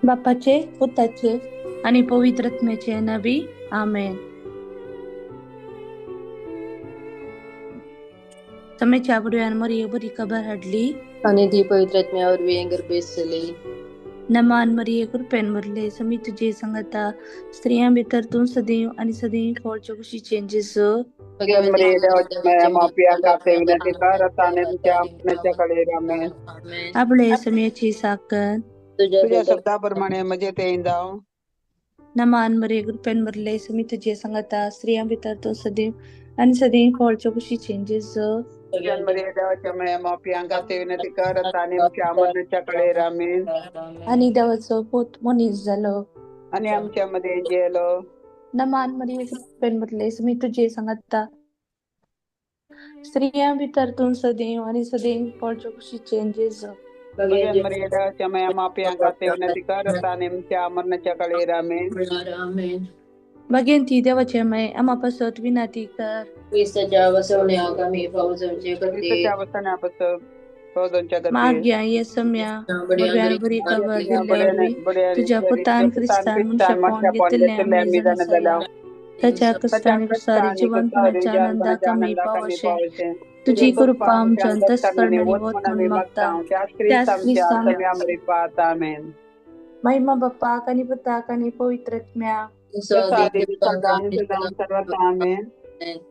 बापाचे, पुताचे आनी पवित्र आत्म्याचे नबी, आमेन. समेच्या बुडव्यान मरिये बरी खबर हाडली आनी ती पवित्र आत्म्या वरवीं गर्भेस्त जाली. नमान मरिये, कृपेन भरले, समी तुजे सांगता, स्त्रियां भितर तूं सदैव आनी सदैव फळचे कुशीचें जेजू. आपले समयाची साकर तुझ्या शब्दाप्रमाणे मजे ते जावं. नमान मरिये, कृपेन भरले, समी तुजे सांगता, स्त्रियां भितर तूं सदैव आनी सदैव फळचे कुशीचें जेजू. आनी देवाचो पूत मनीस जालो आनी आमच्या मध्ये गेलो. नमान मरिये, कृपेन भरले, समी तुजे सांगता, स्त्रियां भितर तूं सदैव आनी सदैव फळचे कुशीचें जेजू. भगेंती देवाचे माय, आमा पासत विनंती कर. क्रिस्ताच्या वसवण्याक आमी फावो जावचे खातीर. मागया ये सम्या बऱ्यान बरी खबर दिल्ले वरवीं तुज्या पुतान क्रिस्तान मनशापण घेतिल्लें आमी जाणा जाल्या. ताच्या क्रिस्तान क्रिस्तारी जिवनपणाच्या आनंदाक आमी पावशे. तुजी कृपा आमच्या अंतस्करणांनी वत म्हूण मागता. त्याच क्रिस्तान महिमा बापाक आनी पुताक आनी पवित्र आत्म्याक.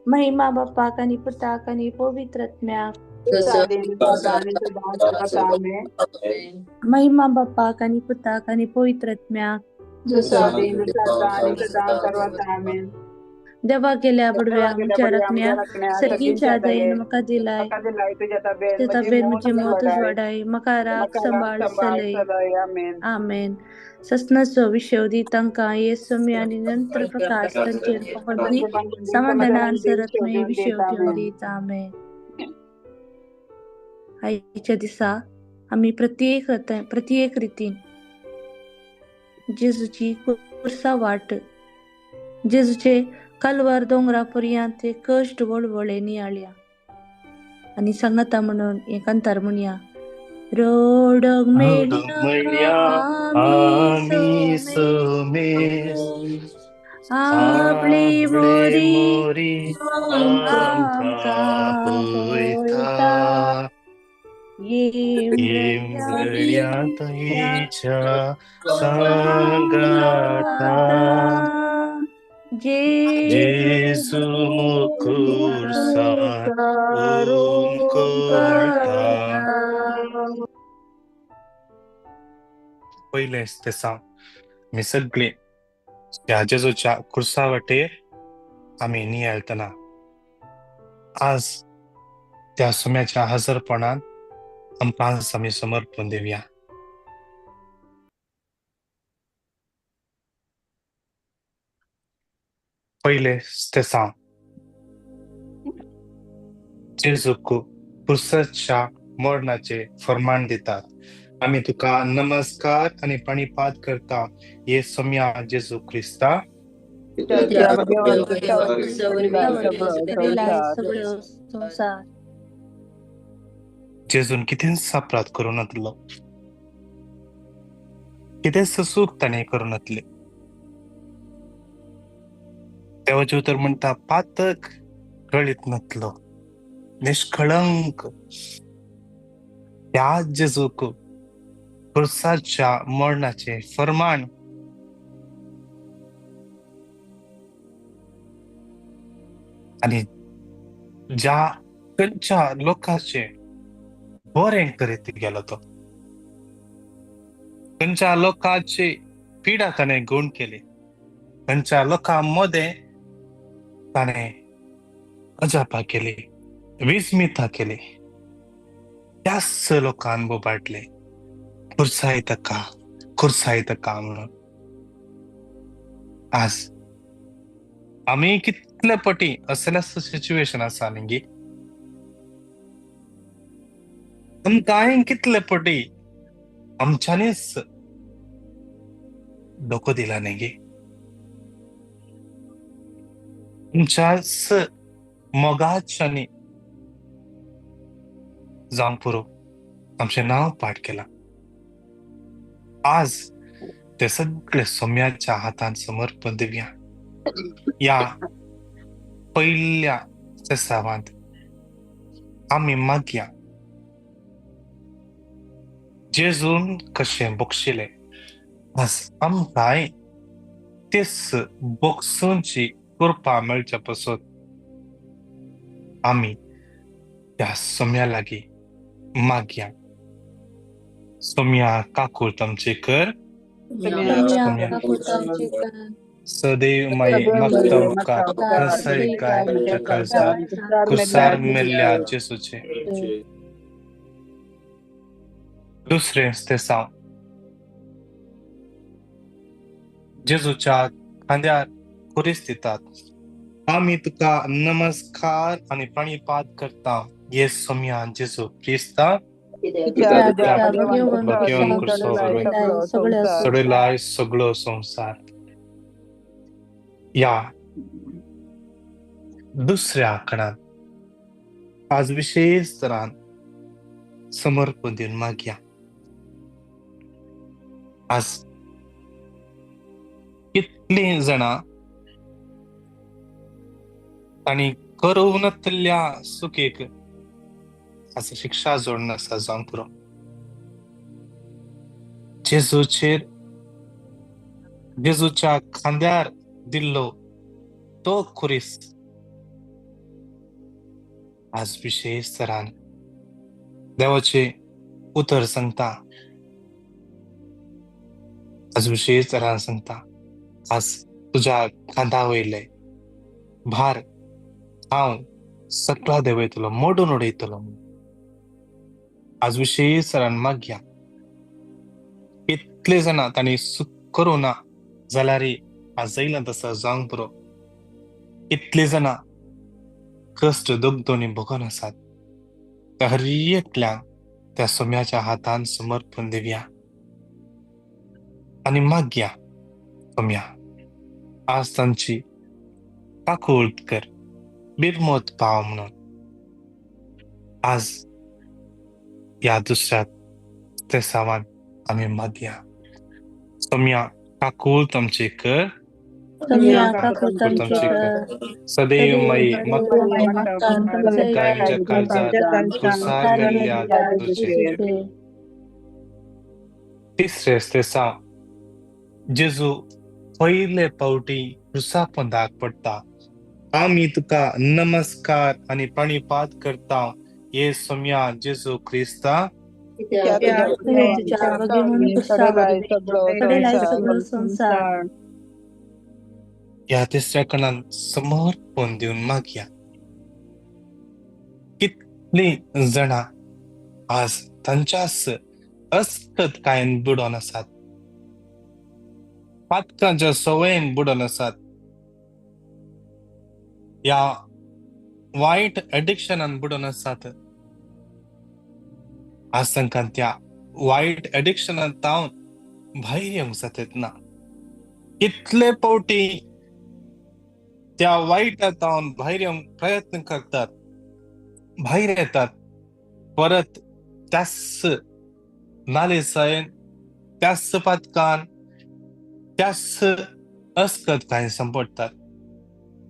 महिमा बापाक आनी पुताक आनी पवित्र आत्म्याक. महिमा बापाक आनी पुताक आनी पवित्र आत्म्याक. देवा गेल्या बडव्या आमच्या रकण्या सर्गीच्या दयेन म्हाका दिलाय. तुज्या ताबेन म्हजी मौत उजवाडाय, म्हाका राख सांबाळ चलय. आमेन. ससनाचो विशय दी तांकां ये सम्य आनी नंतर प्रकाश तांचेर पकडली समाधानान सरत्मे विशय घेवन दीत. आमेन. आयच्या दिसा आमी प्रत्येक प्रत्येक रितीन जेजूची कुर्सा वाट, जेजूचे कालवार दोंगरा पर्यंत ते कश्ट वळवळे नियाळया आनी सांगता म्हणून एक अंतर म्हणया. रोडोंक मेळ्ळ्या आमी समेस्त, आपली मोरी आमकां पळयता, येमगळ्या तैच्या सांगाता, जेजू मुकुर्सार उमकळटा. पयलें तेसांव आमी सगळीं ह्या जेजूच्या कुर्सा वाटेर आमी नियाळतना आज त्या सुम्याच्या हजरपणान आमकां आमी समर्पण दिवया. पयलें तेसांव जेजूक कुर्साच्या मरणाचें फर्माण दितात. आमी तुका नमस्कार आनी प्रणिपात करता हे सोम्या जेजू क्रिस्ता. जेजून कितेंच अपराध करूं नातलो, कितेंच चूक ताणें करूं नातलें. देवाचें उतर म्हणटा पातक कळीत नातलो, निष्कळंक त्या जेजूक कुर्साच्या मरणाचें फर्माण आनी ज्या खंयच्या लोकांचें बरें करीत गेलो तो, खंयच्या लोकांची पिडा ताणें गुण केली, खंयच्या लोकां मदें ताणें अजापा केली, विस्मिता केली, त्याच लोकान बोबाटले कुर्सायतका कुर्सायतका म्हणून. आज आमी कितले पटी असलें सिच्युएशन आसा न्ही, आमकांय कितले पटी आमच्यांनीच धोको दिला न्ही, आमच्याच मोगाच्यांनी जावंक पुरो आमचें नांव पाठ केलां. आज ते सगळे सोम्याच्या हातान समर्पण दिवया. ह्या पयल्या सेसावांत आमी मागया जेजून कशें बक्षिलें आज आमकांय तेच बक्षूंची कृपा मेळच्या पासत आमी त्या सोम्या लागीं मागया. सोम्या काकूळ आमची कर, सदैव माये मागता उपकार नसय काय तुज्या काळजात कुसार मेल्ल्या जेजूचे. दुसरें तेसांव जेजूच्या खांद्यार खुरीस दितात. आमी तुका नमस्कार आनी प्रणिपात करता ये सोम्या जेजू क्रिस्ता, सडलाय सगळो संवसार. ह्या दुसऱ्या कणान आज विशेष तरान समर्पण दिवन मागया. आज कितलीं जाणां तांणी करोवनातल्या सुकेक आज शिक्षा जोडून आसा जावंक पुरो. जेजूचेर जेजूच्या खांद्यार दिल्लो तो खुरीस आज विशेष तरान देवाचें उतर सांगता. आज विशेष तरान सांगता आज तुज्या खांदा वयले भार हांव सकला देंवयतलो, मोडून उडयतलो. आज विशेष तरान मागया. कितले जाणां तांणी सुख करूं ना जाल्यार आज येयलां तसो जावंक पुरो. कितले जाणां कश्ट दुखदोणी भोगोन आसात त्या हर एकल्यान त्या सोम्याच्या हातान समर्पण दिवया आनी मागया सोम्या आज तांची काकूळ कर, बिरमोत पाव म्हणून. आज ह्या दुसऱ्या तेसावान आमी मागया सोम्या काकूळ आमची कर, सदैव माई मागता काळजात कुसार मेल्ल्या तुझे. तिसरे तेसांव जेजू पयले पावटी क्रुसा पोंदाक पडटा. आमी तुका नमस्कार आनी प्रणिपात करता ये सोम्या जेजू क्रिस्ता, ह्या तिसऱ्या कणान समर्पण दिवन मागया. कितलीं जाणां आज तांच्याच अस्कत कायन बुडोन आसात, पातकांच्या संवयेन बुडोन आसात, ह्या वायट एडिक्शनान बुडोन आसात. आज तांकां त्या वायट एडिक्शनान तावन भायर येवंक जातात ना. कितले पावटी त्या वायटा तावन भायर येवंक प्रयत्न करतात, भायर येतात, परत त्याच नालेसायेन, त्याच पातकान, त्याच अस्कत कांय संपडटात.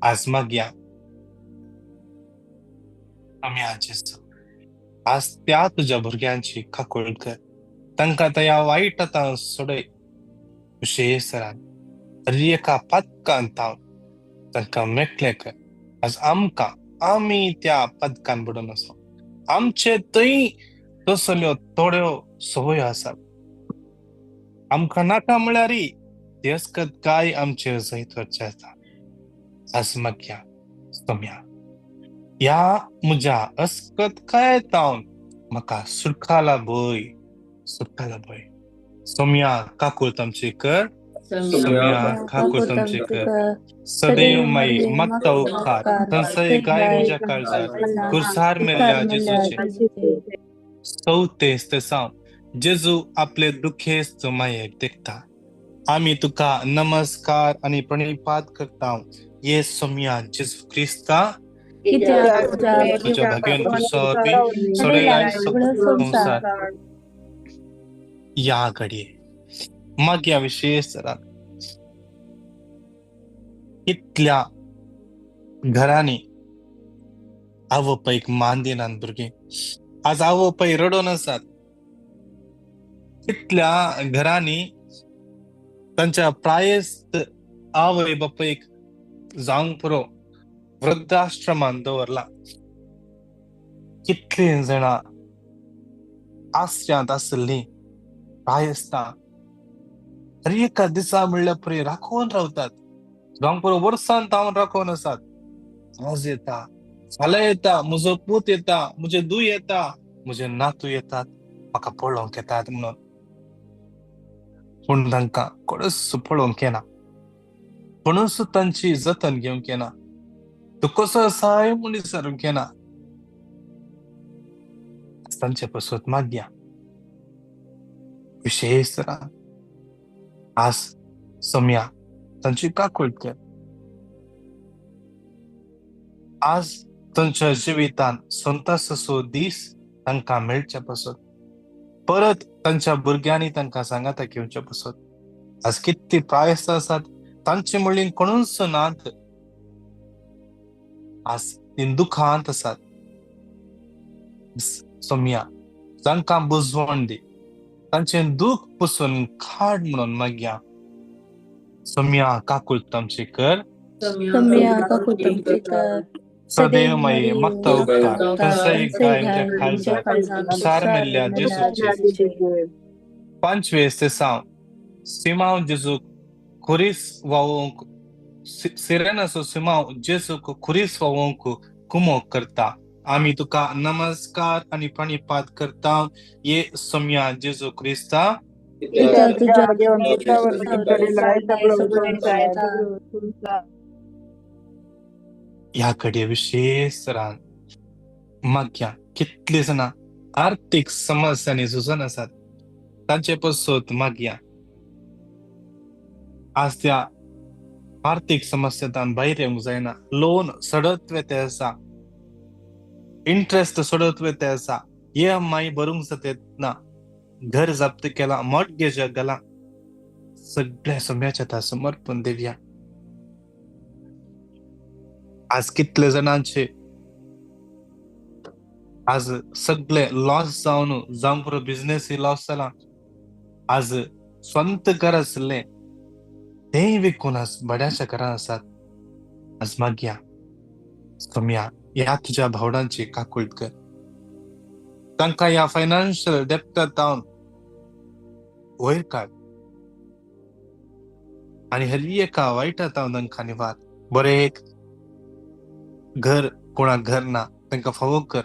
आज मागया आमी आजेचो आज त्या तुज्या भुरग्यांची काकूळ कर, तांकां त्या वायट आतां सोडय. विशेष तरान हर एका पातकान तावन तांकां मेकळे कर. आज आमकां आमी त्या पदकान बुडून आसा, आमचे थंय तसल्यो थोड्यो संवयो आसात. आमकां नाका म्हळ्यार ती अस्कत काय आमचेर जैत वचचें आसा. आज मागया सोम्या ह्या म्हज्या अस्कत काय तावन म्हाका सुटकाला भंय, सुटकाला भंय. सोम्या काकूळ आमची कर, सोम्या काकूळ आमची कर, सदैव माई मागता उपकार तसय काय म्हज्या काळजार कुरसार मेल्ल्या जेजूचे. चवथें तेसांव जेजू आपले दुखेस्त मायेक देखता. आमी तुका नमस्कार आनी प्रणिपात करता ये सोम्या जेजू क्रिस्ता, तुझ्या भाग्यान सोडयलाय संवसार. ह्या घडये मागया विशेष तरान कितल्या घरांनी आवय मान दिनात भुरगीं, आज आवय रडोन आसात. कितल्या घरांनी तांच्या प्रायस्त आवय बापायक जावंक पुरो वृद्धाश्रमान दवरला. कितलीं जाणां आश्र्यांत आसलीं प्रायस्तां हर एका दिसा म्हणल्यार पळय राखून रावतात, जावंक पुरो वर्सान तावन राखून आसात. आज येता, फाल्यां येता, म्हजो पूत येता, म्हजे धूव येता, म्हजे नातू येतात, म्हाका पळोवंक येतात म्हणून. पूण तांकां कोणूच पळोवंक येना, कोणूच तांची जतन घेवंक येना, तूं कसो आसाय म्हूण विचारूंक येना. तांचे पसत मागया विशेष तरान आज सोम्या तांची काकूळ कर. आज तांच्या जिवितान संतासो दीस तांकां मेळचे पसत, परत तांच्या भुरग्यांनी तांकां सांगाता घेवचे पसत. आज कितली प्रायस्त आसात तांचे म्हणली कोणूच नात, आज ती दुखांत आसात. सोम्या तांकां बुजवण दी, तांचें दूख पुसून काड म्हणून मागया. सोम्या काकूळ आमची कर, सदैव माई मक्त उपकार खंयचेय गाय काळजाक सार मेल्ल्या जेजूचे. 25 तेसांव सिमांव जेजूक खुरीस वावोवंक, सिरेनाचो सिमांव जेजूक खुरीस वावोवंक कुमोक करता. आमी तुका नमस्कार आनी प्रणिपात करता ये सोम्या जेजू क्रिस्ता. ह्या कडे विशेष तरान मागया कितली जाणां आर्थीक समस्यांनी झुजून आसात तांचे पसत मागया. आज त्या आर्थीक समस्यांतल्यान भायर येवंक जायना, लोन सडत वेते आसा, इंट्रस्ट सोडत वेते आसा, EMI भरूंक जाता ना, घर जप्त केला, मॉर्टगेज गेला, सगळ्या सोम्याच्या समर्पण दिवया. आज कितले जाणांचे आज सगळे लॉस जावन जावंक पुरो बिझनेस लॉस जाला, आज स्वंत घर आसले तेय विकून आज बऱ्याच्या घरान आसात. आज मागया सोम्या ह्या तुज्या भावडांची काकूळ कर, तांकां ह्या फायनान्शियल डेप्टांत वयर काड आनी हर एका वायटा तावन तांकां निवार. बरें एक घर कोणाक घर ना तांकां फावो कर,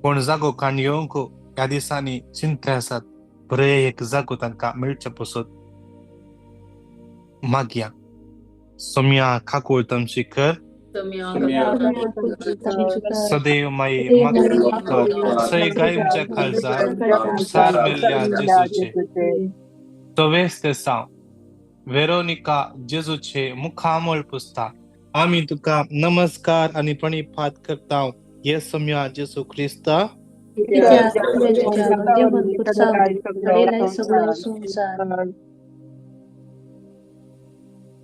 कोण जागो काण येवंक ह्या दिसांनी चिंता आसात, बरें एक जागो तांकां मेळचे पसत मागया. सोम्या काकूळ आमची कर, सदैव माई मक्त गाय आमच्या काळजाक सार मेल्ल्या जेजूचे. 24 तेसांव वेरोनिका जेजूचे मुखामळ पुसता. आमी तुका नमस्कार आनी प्रणिपात करता हे सोम्या जेजू क्रिस्ता.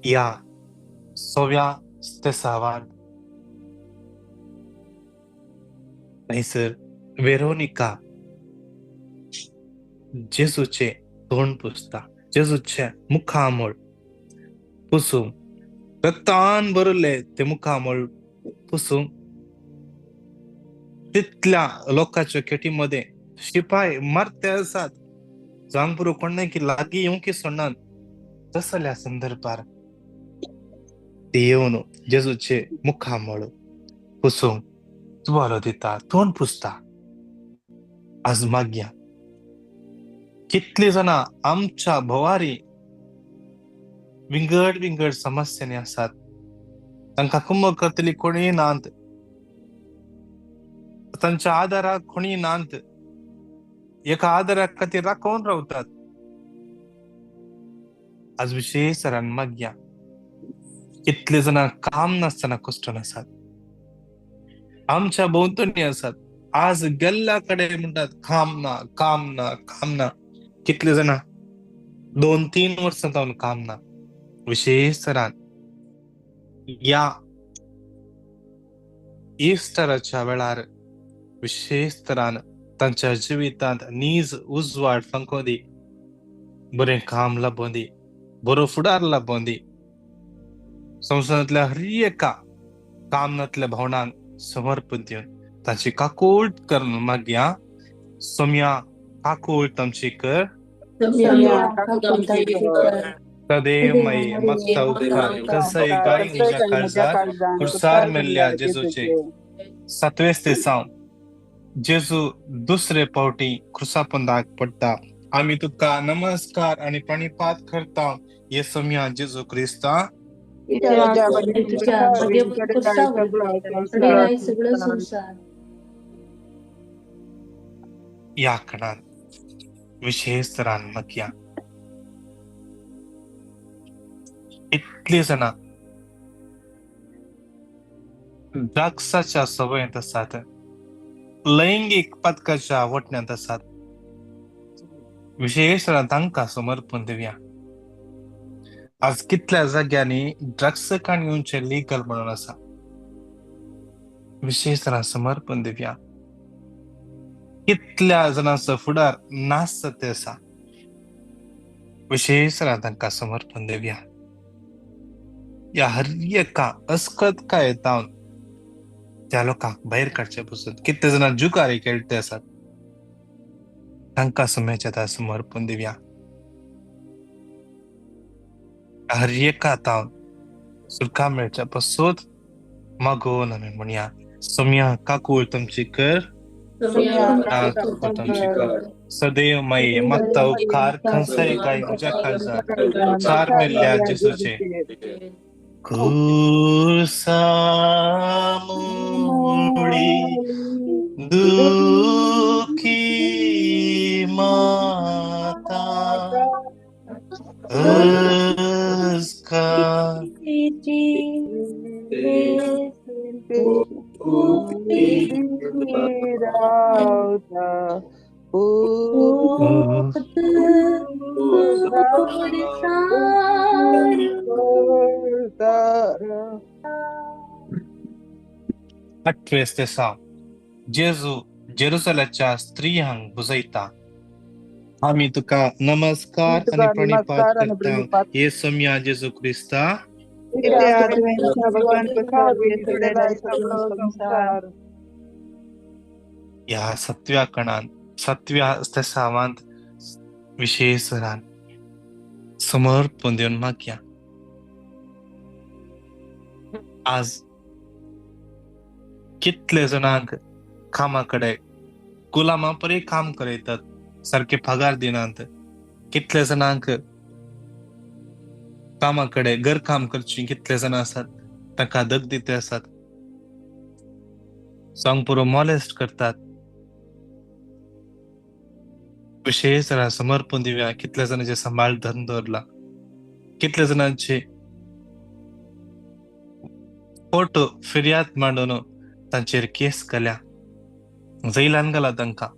या 26 तेसावान थंयसर वेरोनिका जेजूचे तोंड पुसता, जेजूचे मुखामळ पुसूं, रक्तान भरले ते मुखामळ पुसूं. तितल्या लोकांच्या खेटी मध्ये शिपाय मारते आसात, जावंक पुरो कोण की लागीं येवंक सोडनात. तसल्या संदर्भार ते येवन जेजूचे मुखामळ पुसूंक तुवालो दिता, तोंड पुसता. आज मागया कितली जाणां आमच्या भोवारी विंगड विंगड समस्यांनी आसात, तांकां कुमक करतली कोणूय नात, तांच्या आदाराक कोणूय नात, एका आदारा खातीर राखून रावतात. आज विशेष तरान मागया कितले जाणां काम नासतना कश्टन आसात, आमच्या भोंवतणी आसात, आज गेल्ल्या कडेन म्हणटात काम ना, काम ना, काम ना. कितले जाणां 2-3 वर्सां जावन काम ना. विशेश तरान ह्या इस्टराच्या वेळार विशेश तरान तांच्या जिवितांत नीज उजवाड फांकों दी, बरें काम लाबों दी, बरो फुडार लाबों दी. संवसारांतल्या हर एका काम नातल्या भावनांक समर्पण दिवन तांची काकूट करून मागया. सोम्या काकूट आमची कर. सदैव मक्ता उपकार कसय गाय म्हज्या काळजार कुर्सार मेल्ल्या जेजूचे. सातवें दिसांव जेजू दुसरे पावटी क्रुसा पोंदाक पडटा. आमी तुका नमस्कार आनी प्रणिपात करता हे सोम्या जेजू क्रिस्ता. ह्या खणान विशेष तरान मागया. इतली जाणां ड्रग्साच्या सवयेंत आसात, लैंगीक पथकाच्या वटण्यांत आसात, विशेष तरान तांकां समर्पण दिवया. आज कितल्या जाग्यांनी ड्रग्स काण घेवचें लिगल म्हणून आसा, विशेष तरान समर्पण दिवया. कितल्या जाणांचो फुडार नाच ते आसा, विशेष तरान तांकां समर्पण दिवया. ह्या हर एका अस्कत काय जावन त्या लोकांक भायर काडचे पसून कितले जाणां जुगारी खेळटे आसात, तांकां सम्याच्या समर्पण दिवया. हर एका तावन सुटका मेळच्या पसून मागोवन आमी म्हणया. सोम्या काकूळ तुमची कर. सदैव माये मत्ता उपकार खंसय काय म्हज्या काळजार चार मेल्ल्या जेजूचे. कुर्सा मुळी दुखी माता आठवें दिसा जेजू जेरुसलेमाच्या स्त्रियांक बुजयता. आमी तुका नमस्कार आनी प्रणिपात करता हे सोम्या जेजू क्रिस्ता. ह्या सातव्या कणान सातव्या दिसावांत विशेष तरान समर्पण दिवन मागया. आज कितले जाणांक कामा कडेन गुलामा परी काम करयतात, सारके पगार दिनात. कितले जाणांक कामा कडेन घर काम करची कितले जाणां आसात, तांकां दग दिते आसात, सांग पुरो मॉलेस्ट करतात. विशेष तरान समर्पण दिवया. कितल्या जाणांचे सांबाळ धरून दवरला, कितल्या जाणांचे फोटो फिर्याद मांडून तांचेर केस केल्या, जैलान घाला तांकां.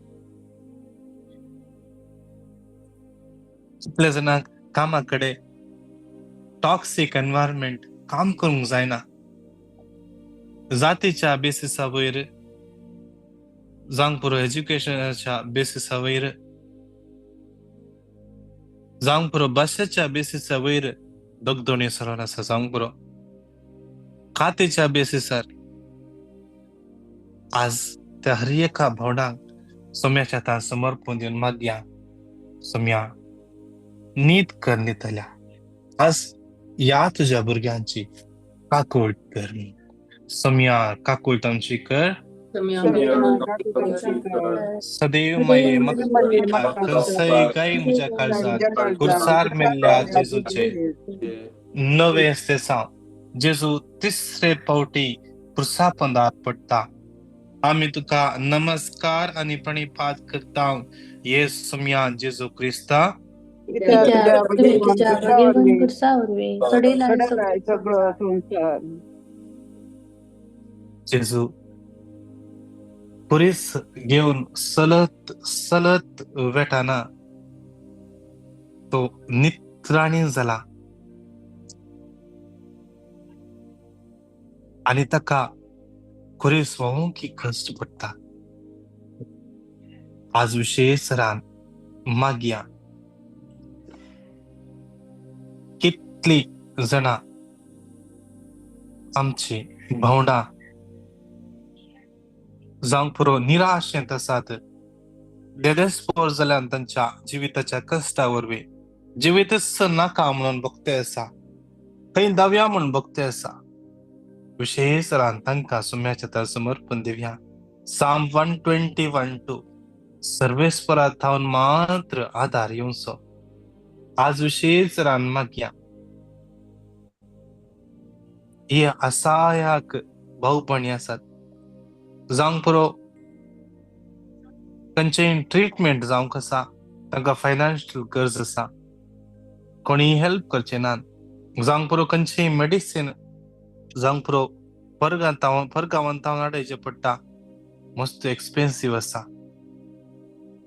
कितल्या जाणांक कामा कडेन टॉक्सीक एनवायरमेंट, काम करूंक जायना, जातीच्या बेसिसा वयर जावंक पुरो एज्युकेशनाच्या बेसिसा वयर जावंक पुरो भाशेच्या बेसिसा वयर दगदोणी सरोन आसा, जावंक पुरो कातीच्या बेसिसार. आज त्या हर एका भावनांक सोम्याच्या हातान समर्पण दिवन मागया. सोम्या नीत कर दितल्या. आज ह्या तुज्या भुरग्यांची काकूट कर. सोम्या काकूट आमची कर. सदैव माये मक्ता गाय म्हज्या काळजार कुर्सार मेल्ल्या जेजूचे. नवे दिसांव जेजू तिसरे पावटी क्रुसा पोंदार पडटा. आमी तुका नमस्कार आनी प्रणिपात करता हे सोम्या जेजू क्रिस्ता. जेजू पुरीस घेवन सलत सलत वेटाना तो नित्राणी जाला आनी ताका खुरीस व्होवंक कश्ट पडटा. आज विशेष रान मागया कितली जाणां आमची भावंडां जावंक पुरो निराशेंत आसात, देदेस्पोर जाल्यान तांच्या जिविताच्या कश्टा वरवीं जिवीतच नाका म्हणून भोगते आसा, खंय दाव्या म्हूण भोगते आसा. विशेष रान तांकां सुम्याच्या तर समर्पण दिवया. साम 121:2 सर्वेस्परा थावन मात्र आधार येवचो. आज विशेष रान मागया हे असायाक भावपणी आसात, जावंक पुरो खंयचेय ट्रिटमेंट जावंक आसा, तांकां फायनान्शियल गरज आसा, कोणीय हेल्प करचे नात, जावंक पुरो खंयचेय मेडिसीन जावंक पुरो परगांवांत तावन हाडयचें पडटा, मस्त एक्सपेन्सीव आसा.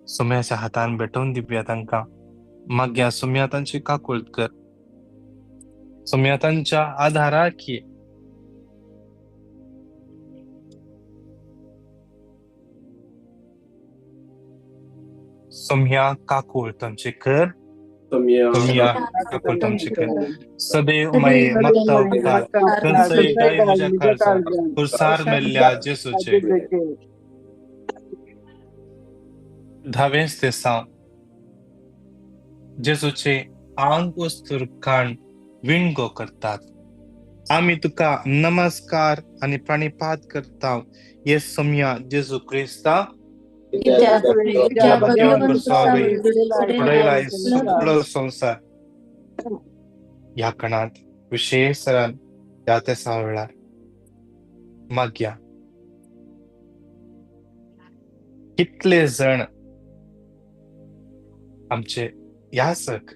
सुम्याच्या हातान भेटोवन दिवया तांकां. मागया सुम्या तांची काकूळट कर, सुम्या तांच्या आधाराक ये. सोम्या काकूळ तांची कर, सोम्या काकूळ तांची कर. सदैव माये मत्ता उपकार खंयचोय गाय म्हज्या काळजाक पुरसार मेल्ल्या जेसूचे. धावेंच ते साव जेसूचे आंग वस्तूर काण विणगो करतात. आमी तुका नमस्कार आनी प्रणिपात करता ये सोम्या जेजू क्रिस्ता, सगळो संवसार. ह्या कणांत विशेष ह्या तेसा वेळार मागया कितले जण आमचे यासक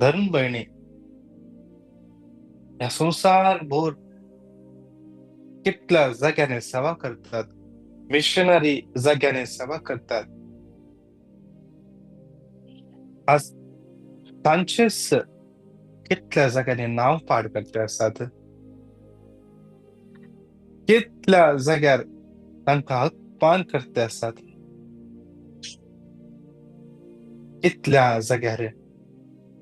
धर्म भयणी ह्या संवसार भोर कितल्या जाग्याने सेवा करतात, मिशनरी जाग्याने सेवा करतात. आज तांचेच कितल्या जाग्यांनी नांव पाड करते आसात, कितल्या जाग्यार तांकां अपमान करते आसात, कितल्या जाग्यार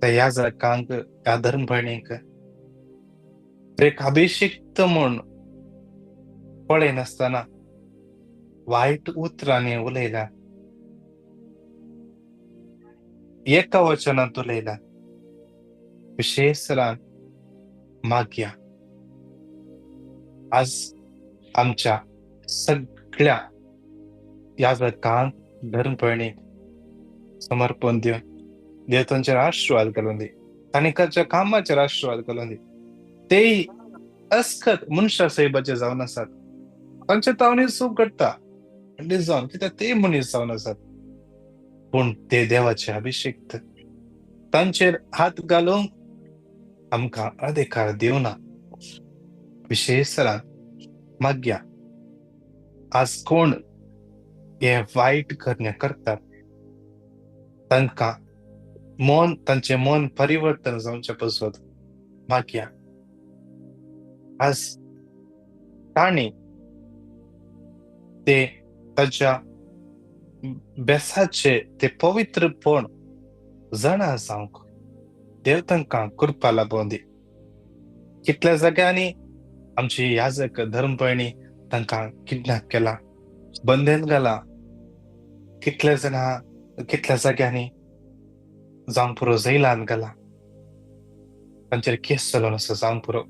त्या ह्या जाकांक ह्या धर्म भयणींक एक अभिषिक्त म्हूण पळयनासतना वायट उतरांनी उलयला, एका वचनांत उलयला. विशेष मागया आज आमच्या सगळ्या ह्या जाकांक धर्म भयणीक समर्पण दिवन देव तांचेर आशीर्वाद घालून दी, तांणी तांच्या कामाचेर आशीर्वाद घालून दी. ते अस्खत मनशा साहेबाचे जावन आसात, तांचे तावणी चूक घडटा जावन कित्याक ते मनीस जावन आसात, पूण ते देवाचे अभिषेक्त, तांचेर हात घालूंक आमकां अधिकार दिवना. विशेष मागया आज कोण हे वायट करणे करतात तांकां मन तांचें मन परिवर्तन जावचें पसत मागया. आज तांणी ते ताच्या बेसाचे ते पवित्रपण जाणा जावंक देव तांकां कृपा लाबोवन दी. कितल्या जाग्यांनी आमची याजक धर्मपयणी तांकां किडनॅप केला, बंदेन घाला. कितल्या जाणां कितल्या जाग्यांनी जावंक पुरो जैलान घाला, तांचेर केस चलोवन आसा जावंक पुरो.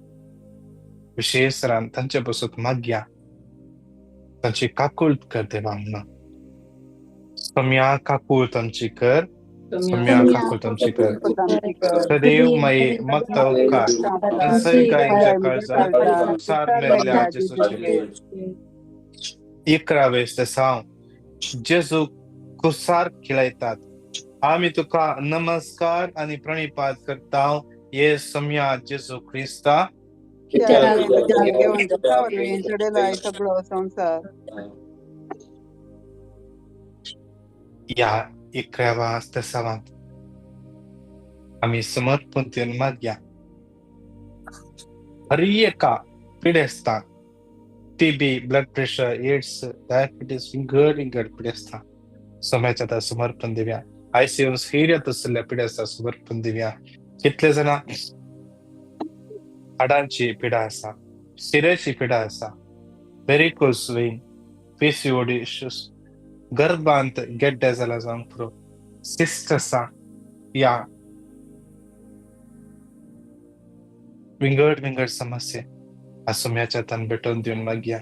विशेष तांचे बसत मागया, तांची काकूळट कर देवा म्हणून. सम्या काकूळ तांची कर, सम्या काकूळ तांची कर. सदैव माये मत्ता उपकार खंयचोय गायच्या काळजाक संवसार मेल्ल्या जेजूचे. 11वें साव जेजू कुसार खेळयतात. आमी तुका नमस्कार आनी प्रणिपात करता ये सम्या जेजू क्रिस्ता, ह्या 11व्या तेसावांत आमी समर्पण दिवन मागया. हर एका पिडेस्तांक, TB, blood pressure, AIDS, diabetes विंगड विंगड पिडेस्तां सोम्याच्या आतां समर्पण दिवया. आयसीयू सिरियस आशिल्ल्या पिडेस्तां समर्पण दिवया. कितले जाणां हाडांची पिडा आसा, शिरेची पिडा आसा, वेरिकोज वेन, पीसीओडी इश्यूज, गर्भांत गेड्डे जाला जावंक पुरो, सिस्ट आसा, या विंगड विंगड समस्या आज सोम्याच्या हातान भेटोवन दिवन मागया.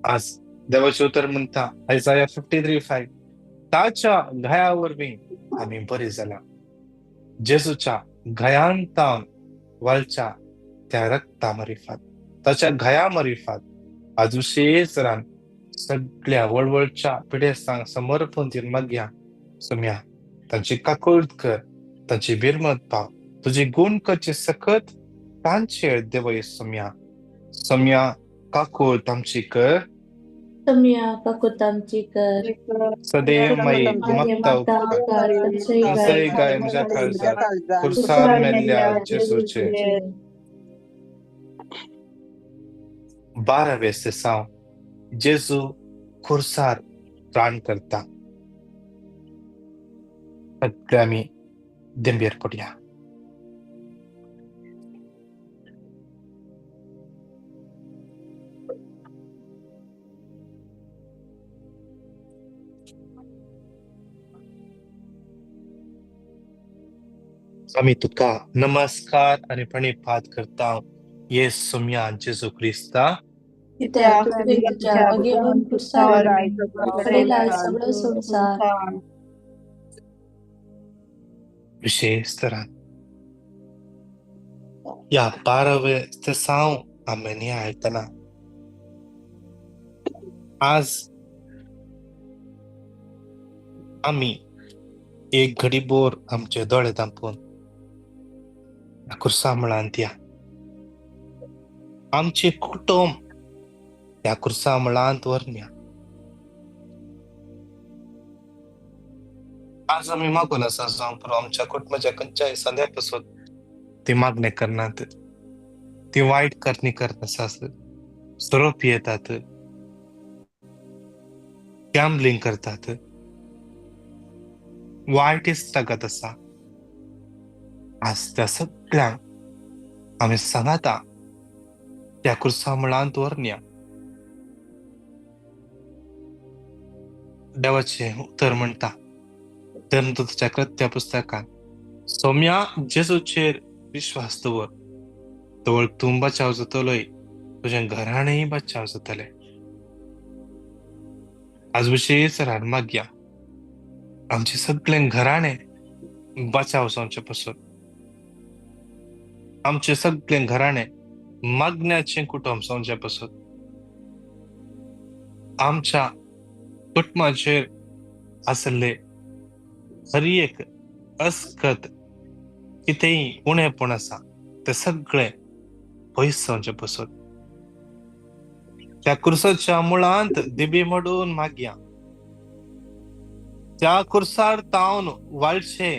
आज देवाचें उतर म्हणटा आयजाया 53:5, ताच्या घाया वरवीं आमी बरी जाला. जेजूच्या घायान तावन वालच्या त्या रक्ता मारिफात, ताच्या घाया मारिफात आज विशेष रान सगळ्या वळवळच्या पिडेस्तांक समर्पण दिवन मागया. सोम्या तांची काकुळट कर, तांची बिरमत पाव, तुजी गुण करची सकत तांचेर देवय सोम्या. सोम्या काकुळट आमची कर. सोम्या काकुळट आमची कर. सदैव माई मागता उपकार, कंसय गाय म्हज्या काळजात खुर्सार मेल्ल्या जेजूचे. 12वें सेसांव जेजू खुर्सार प्राण करता. सगळे आमी देंबेर पडया. आमी तुका नमस्कार आनी प्रणिपात करता येस सोम्या जेजू क्रिस्ता, कित्याक तुवें तुज्या भगेवन खुर्सा वरवीं पडयला सगळो संवसार. विशेष तरान ह्या 12वें सेसांव आमी नियाळटना आज आमी एक घडी बोर आमचे दोळे धांपून ह्या खुर्सा मुळांत या. आमचे कुटुंब ह्या खुर्सा मुळांत व्हरया. आज आमी मागून आसा जावं पुरो आमच्या कुटुंबाच्या खंयच्याय संद्या पासून ती मागणें करनात, ती वायट करणी करत आसा, सोरो पियेतात, गॅम्बलिंग करतात, वायट इश्टागत आसा. आज त्या सगळ्यांक आमी सांगाता त्या खुर्सा मुळांत व्हरया. देवाचें उतर म्हणटा धर्मदूताच्या कृत्या पुस्तकान, सोम्या जेजूचेर विश्वास दवर, तवळ तूं बचाव जातलोय, तुजें घराणेय बचाव जातलें. आज विशेष रान मागया आमचें सगळें घराणें बचाव जावचे पासून, आमचें सगळें घराणें मागण्याचें कुटुंब जावचे पासून, आमच्या कुटुंबाचेर आसले हर एक अस्कत कितेंय उणेपण आसा ते सगळें पयस जावचे पासून त्या खुर्साच्या मुळांत दिबी मोडून मागया. त्या खुर्सार तावन वाळचे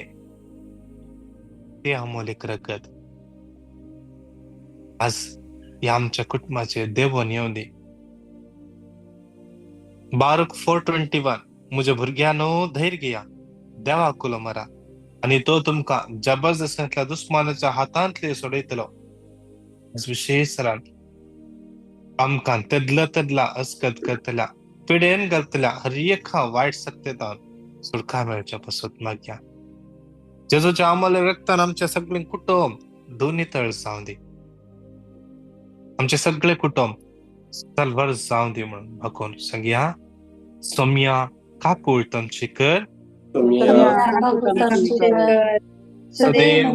ते अमोलीक रगत आज ह्या आमच्या कुटुंबाचेर देवोन येवं दी. बारूक 4:21, म्हज्या भुरग्यांनो धैर्य घेया, देवा कुलो मरा आनी तो तुमकां जबरदस्तींतल्या दुस्मानाच्या हातांतले सोडयतलो. विशेष रान आमकां तेदला तेदला अस्कत करतल्या पिडेन करतल्या हर एका वायट सक्तेतान सुटका मेळच्या पासून मागया. जेजूच्या आमले रक्तान आमचे सगळे कुटुंब दोन्ही तळ जावं दी, आमचे सगळे कुटुंब सलवर जावं दी म्हणून मागून सांगया. सोम्या काकूळ आमची कर. सदैव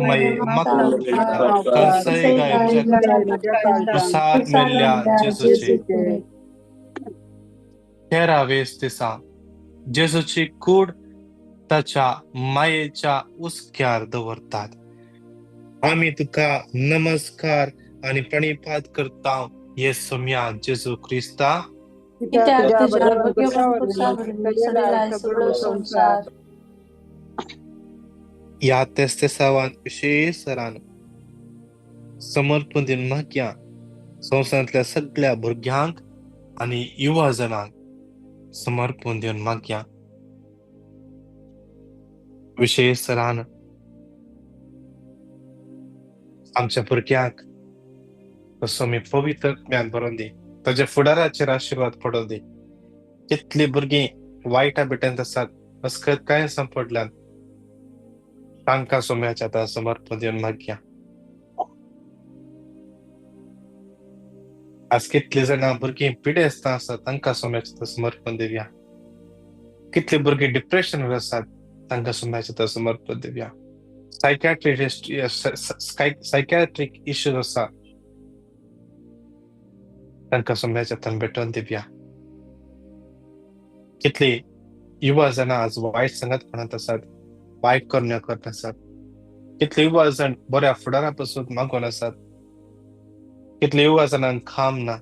खुर्सार मेल्ल्या जेजूचे. 13वें दिसा जेजूची कूड ताच्या मायेच्या उसक्यार दवरतात. आमी तुका नमस्कार आनी प्रणिपात करता हे सोम्या जेजू क्रिस्ता, कित्याक तुज्या भगेवन खुर्सा वरवीं सडयला सगळो संवसार. ह्या तेस्तेसावान विशेश सरान समर्पण दिवन मागया संवसारांतल्या सगळ्या भुरग्यांक आनी युवा जणांक समर्पण दिवन मागया. विशेश सरान आमच्या भुरग्यांक तसो आमी पवित्र ज्ञान बरोवन दी, ताच्या फुडाराचेर आशिर्वाद पडोवन दी. कितलीं भुरगीं वायटा बिटेंत आसात, अस्कत कांय सांपडल्यात, तांकां सोम्याच्या आतां समर्पण दिवन मागया. आज कितलीं जाणां भुरगीं पिडेस्तां आसात, तांकां सोम्याच्या आतां समर्पण दिवया. कितलीं भुरगीं डिप्रेशनार आसात, तांकां सोम्याच्या आतां समर्पण दिवया. सायकॅट्रीक इश्यूज आसा, तांकां सोम्याच्या हातान भेटोवन दिवया. कितली युवा जाणां आज वायट संगतपणांत आसात, वायट करण्यो करत आसात. कितले युवा जाण बऱ्या फुडारा पसून मागून आसात. कितले युवा जाणांक काम ना,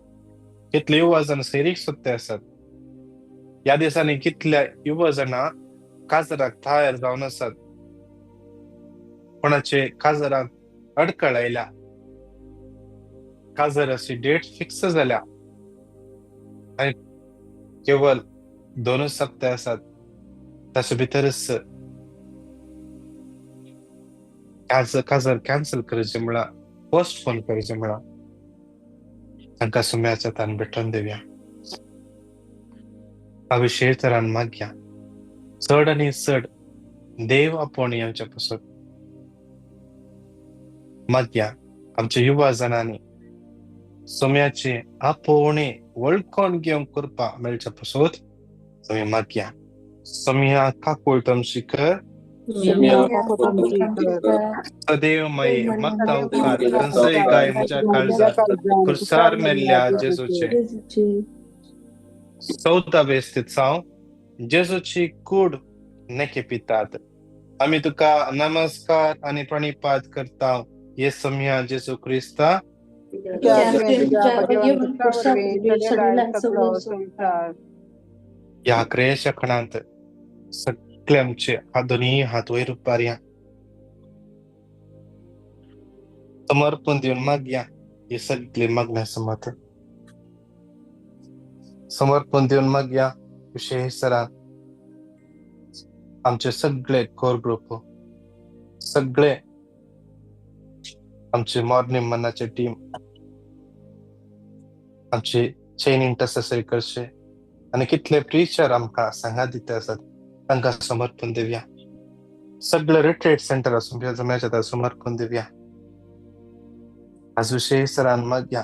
कितले युवा जाण सैरीक सोदते आसात. ह्या दिसांनी कितल्या युवा जाणां काजराक तयार जावन आसात, कोणाचे काजराक अडकळ आयल्या, काजराची डेट फिक्स जाल्या आनी केवळ 2 सप्तक आसात, ताचे भितरच काजर कॅन्सल करचें म्हळ्यार पोस्टपोन करचें म्हळ्यार तांकां सुम्याच्या तान भेटोवन दिवया. विशेश तरान मागया चड आनी चड देव आपोवणी आमच्या पासून मागया. आमच्या युवा जाणांनी सोम्याचे आपोवणे वळखून घेवंक करपा मेळच्या पासून आमी मागया. सोम्या काकूळ आमची कर, सदैव माई मागता उपकार खंयचोय गाय म्हज्या काळजात खुर्सार मेल्ल्या जेजूचे. 14वे स्थित जेजूची कूड नेके पितात. आमी तुका नमस्कार आनी प्रणिपात करता हे सोम्या जेजू क्रिस्ता. ह्या क्रियेच्या खणांत सगळे आमचे दोन्ही हात वयर उबारया, समर्पण दिवन मागया. ही सगळी मागण्या समत समर्पण दिवन मागया. विशेश सरान आमचे सगळे कोर ग्रुप, सगळे आमचे मॉर्निंग मनाचे टीम, आमचे चेन इंटरसेसरी करचे आनी कितले प्रिचर आमकां सांगात दिता आसात, तांकां समर्पण दिवया. सगळे रिट्रीट सेंटर आसून समर्पण दिवया. आज विशेश सरान मागया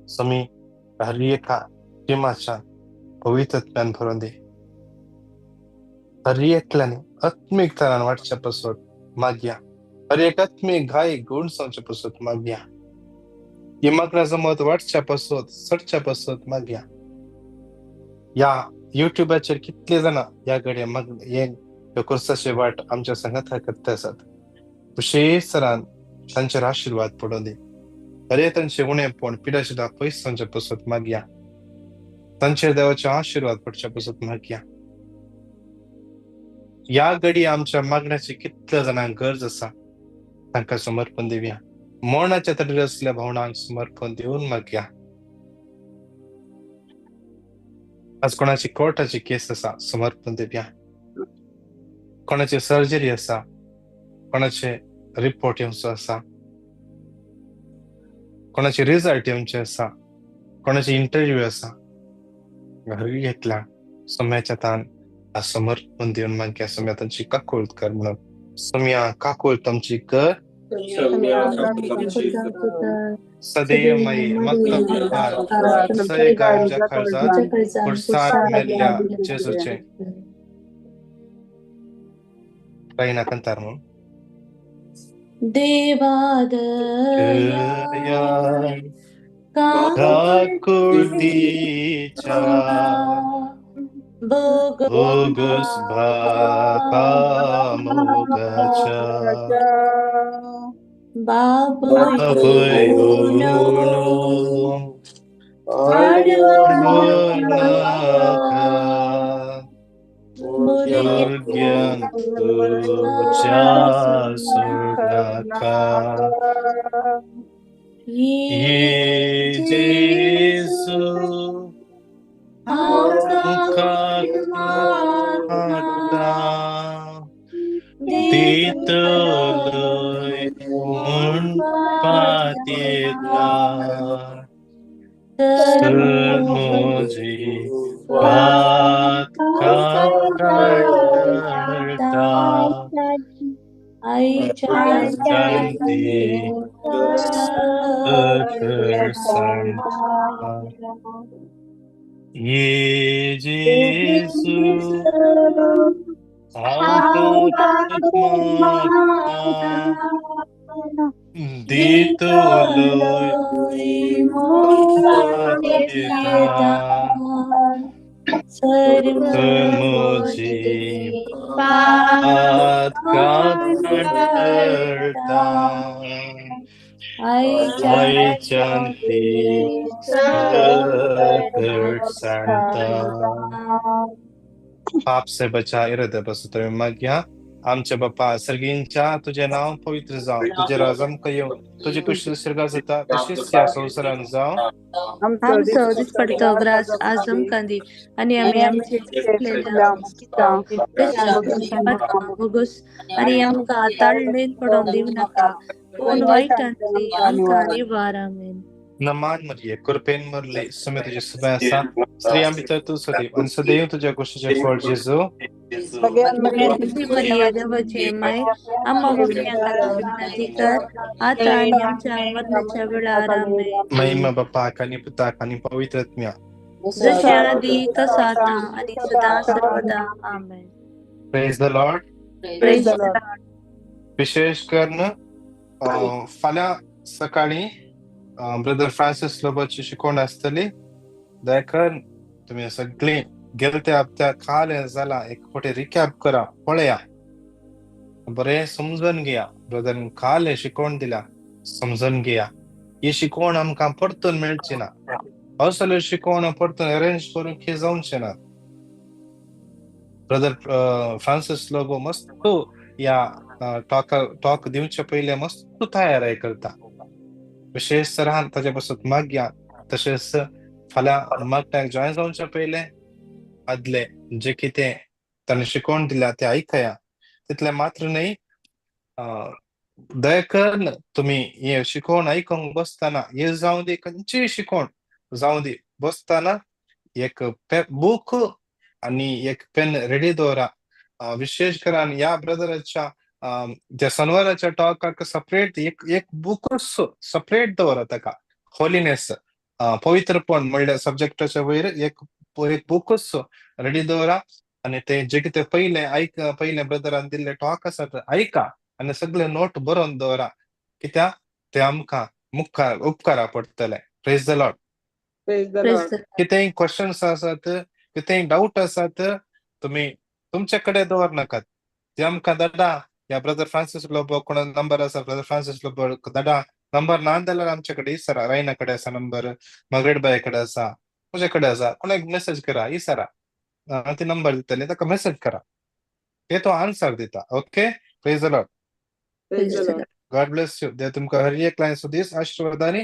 स्वामी हर एका टिमाच्या पवित्र ज्ञान भरून दी. हर एकल्यानी आत्मीक तरान वाटच्या पासून मागया. हर एक आत्मीक घाय गुण जावच्या पासून मागया. ही मागण्या जमत वाटच्या पासून चडच्या पासून मागया. ह्या युट्यूबाचेर कितले जाणां ह्या घडये हे कोर्साची वाट आमच्या संगात करता आसात. विशेश सरान तांचेर आशिर्वाद पडोवन दी. हरे तांचे उणेपण पिडाशिदा पयस जावच्या पासून मागया. तांचेर देवाचे आशिर्वाद पडच्या पासून मागया. ह्या घडी आमच्या मागण्याची कितल्या जाणांक गरज आसा, तांकां समर्पण दिवया. मरणाच्या तडीर आसल्या भावनांक समर्पण दिवन मागया. आज कोणाची कोर्टाची केस आसा, समर्पण दिवया. कोणाची सर्जरी आसा, कोणाचे रिपोर्ट येवचो आसा, कोणाचे रिजल्ट येवचे आसा, कोणाची इंटरव्यू आसा, घरी घेतला सोम्याच्या तान समर्पण दिवन मागया. सोम्या तांची काकूळत कर म्हणून. सोम्या काकूळत आमची कर, सदैव माई मागता उपकार खंयचोय गाय म्हज्या काळजात खुर्सार मेल्ल्या जेजूचे. रायना कंतार म्हणून. देवा दया काकुळतीच्या भोगोस भाका मोगाच्या बाबय उणो भुरग्यांक तुज्या सोडनाका. ये जेजू आमकां मागता, दितलोय म्हूण पातयेता, सर म्हजी पातकां काडटा, शांती सकळसाणता. ये जेजू आमकां मागता, दितलोय पातयेता, सर म्हजी पातकां काडटा, आयच्यान ती सकळसाणता. पाप से बचा इरादा बस तुम्ही मागया. आमच्या बापा सर्गींच्या, तुझे नाव पवित्र जावं, तुझे राज आमकां येवं, तुजी कुशी स्वर्गात जाता तशीच ह्या संवसारांत जावं. आमचो दिसपडतो ग्रास आज आमकां दी, आनी आमी आमचे भोगोस, आनी आमकां ताळणेन पडोवंक दिवं नाका, पूण वायटांतली आमकां निवार. आमेन. नमान मरिये, कृपेन मरले, समय तुझे सदां आसा, स्त्रियां भितर तूं सदैव आनी सदैव तुज्या कुशीचें फळ जेजू. मरिये देवाची माय, आम्हा भुरग्यां खातीर विनंती कर, आतां आनी आमच्या मरणाच्या वेळार. आमेन. महिमा बापाक आनी पुताक आनी पवित्र आत्म्या, जशें आदी तसो आतां आनी सदां सर्वदा. आमेन. Praise the Lord. Praise the Lord. विशेष करून फाल्यां सकाळीं ब्रदर फ्रांसीस लोबोची शिकवण आसतली. दयाकरून तुमी सगळीं गेले त्या हप्त्याक काल जाला एक फावटी रिकॅप करा, पळया, बरें समजून घेया. ब्रदरान काल शिकवण दिल्या, समजून घेया. ही शिकवण आमकां परतून मेळची ना, असल्यो शिकवण परतून अरेंज करूंक हे जावचें ना. ब्रदर फ्रांसीस लोबो मस्त ह्या टॉक दिवचे पयलें मस्त तयारी करता. विशेष तरान ताजे पासत मागया. तशेंच फाल्यां मागण्याक जॉयन जावचे पयलें आदले जे कितें ताणें शिकवण दिल्या तें आयकया. तितलें मात्र न्हय, दया करून तुमी हे शिकवण आयकूंक बसतना, हे जावं दी खंयचीय शिकवण जावं दी, बसतना एक बूक आनी एक पेन रेडी दवरा. विशेष करून ह्या ब्रदराच्या त्या सनवाराच्या टॉकाक सपरेट एक एक बुकूच सपरेट दवरा. ताका होलीनेस, पवित्रपण म्हणल्यार सब्जेक्टाच्या वयर एक एक बुकूच रेडी दवरा आनी ते जे कितें पयलें आयक, पयलें ब्रदरान दिल्ले टॉक आसा ते आयका आनी सगळे नोट बरोवन दवरा, कित्याक ते आमकां मुखार उपकारा पडटले. Praise the Lord. Praise the praise Lord. The Lord. कितेंय क्वेश्चन्स आसात, कितेंय डावट आसात, तुमी तुमचे कडेन दवर नाकात, ते आमकां धाडा. ह्या ब्रदर फ्रांसीस लोबो कोणा नंबर आसा, ब्रदर फ्रांसीस लोबो धाडा. नंबर ना जाल्यार आमचे कडेन विचारा, रायना कडेन आसा नंबर, मार्गरेट बाय कडेन आसा, म्हजे कडेन आसा, कोणाक मेसेज करा, विचारा, ती नंबर दितली, ताका मेसेज करा, ते तो आन्सर दिता. Okay, praise the Lord. Praise praise the the Lord. God bless you. देव तुमकां हर एक लायन सुदीस आशिर्वादांनी